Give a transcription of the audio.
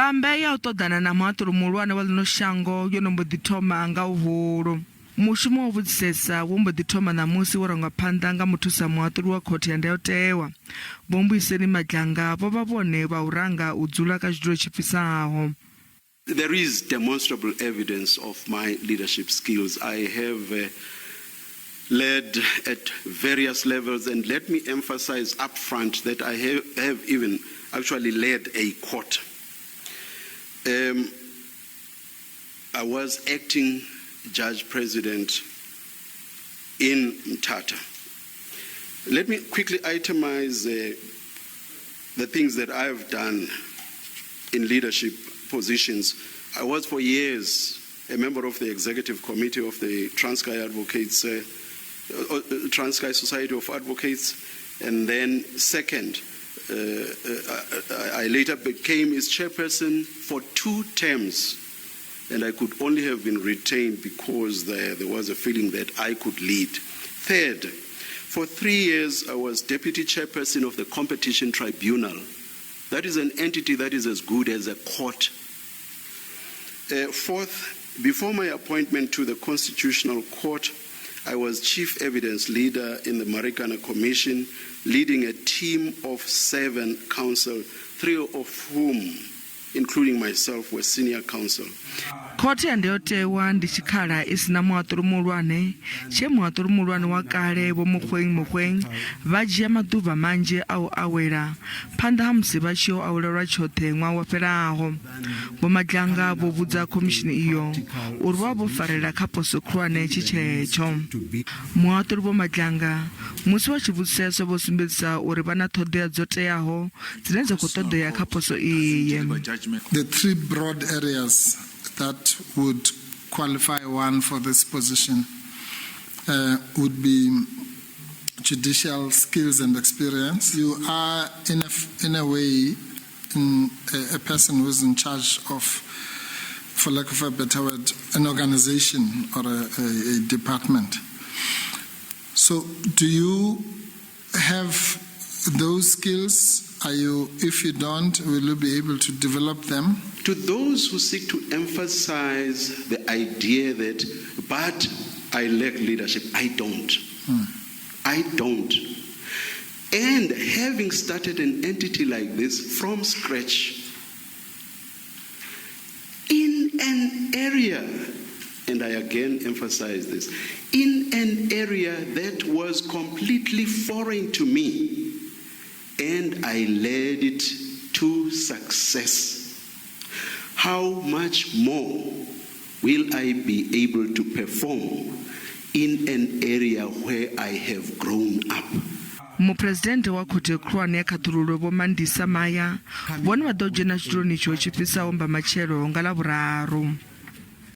Mbambe ya u ṱoḓana na muhaṱuli muhulwane wa ḽino shango yo no mbo ḓi thoma nga huhulu. Mushumo wa u vhudzisesa wo mbo ḓi thoma ṋamusi wo rangwa phanḓa nga muthusa muhaṱuli wa khothe ya ndayotewa. Vho Mbuyiseni Madlanga vho vha vhone vha u ranga u dzula kha tshidulo tshi fhisaho. There is demonstrable evidence of my leadership skills. I have uh, led at various levels, and let me emphasize up front that I have, have even actually led a court. Um, I was acting judge president in Mthatha. Let me quickly itemize uh, the things that I've done in leadership positions. I was for years a member of the executive committee of the Transkei Advocates, uh, uh, Transkei Society of Advocates, and then second, uh, uh, I later became its chairperson for two terms and I could only have been retained because there, there was a feeling that I could lead. Third, for three years, I was deputy chairperson of the Competition Tribunal. That is an entity that is as good as a court. Uh, fourth, before my appointment to the Constitutional Court, I was chief evidence leader in the Marikana Commission, leading a team of seven counsel, three of whom including myself, were senior counsel. Khothe ya Ndayotewa ndi tshikhala i si na muhaṱuli muhulwane tshe muhaṱuli muhulwane wa kale Vho Mogoeng Mogoeng vha dzhia maḓuvha manzhi a u awela phanḓa ha musi vha tshi yo awela lwa tshoṱhe ṅwaha wo fhelaho. Vho Madlanga vho vhudza khomishini iyo uri vho vha vho farela kha poso khulwane tshi tshetsho. Muhaṱuli Vho Madlanga musi vha tshi vhudziseswa vho sumbedzisa uri vha na ṱhoḓea dzo teaho dzine dza khou ṱoḓea kha poso iyi. The three broad areas that would qualify one for this position uh, would be judicial skills and experience. You are, in a, in a way, in a, a person who's in charge of, for lack of a better word, an organization or a, a, a department. So, do you have those skills? Are you, if you don't, will you be able to develop them? To those who seek to emphasize the idea that, but I lack leadership, I don't. I don't. And having started an entity like this from scratch in an area, and I again emphasize this, in an area that was completely foreign to me, and I led it to success. How much more will I be able to perform in an area where I have grown up? Muphuresidennde wa Khothe Khulwane ya Khaṱhululo Vho Mandisa Maya vhone vha ḓo dzhena tshiduloni itsho tshi fhisaho mbamatshelo nga Ḽavhuraru.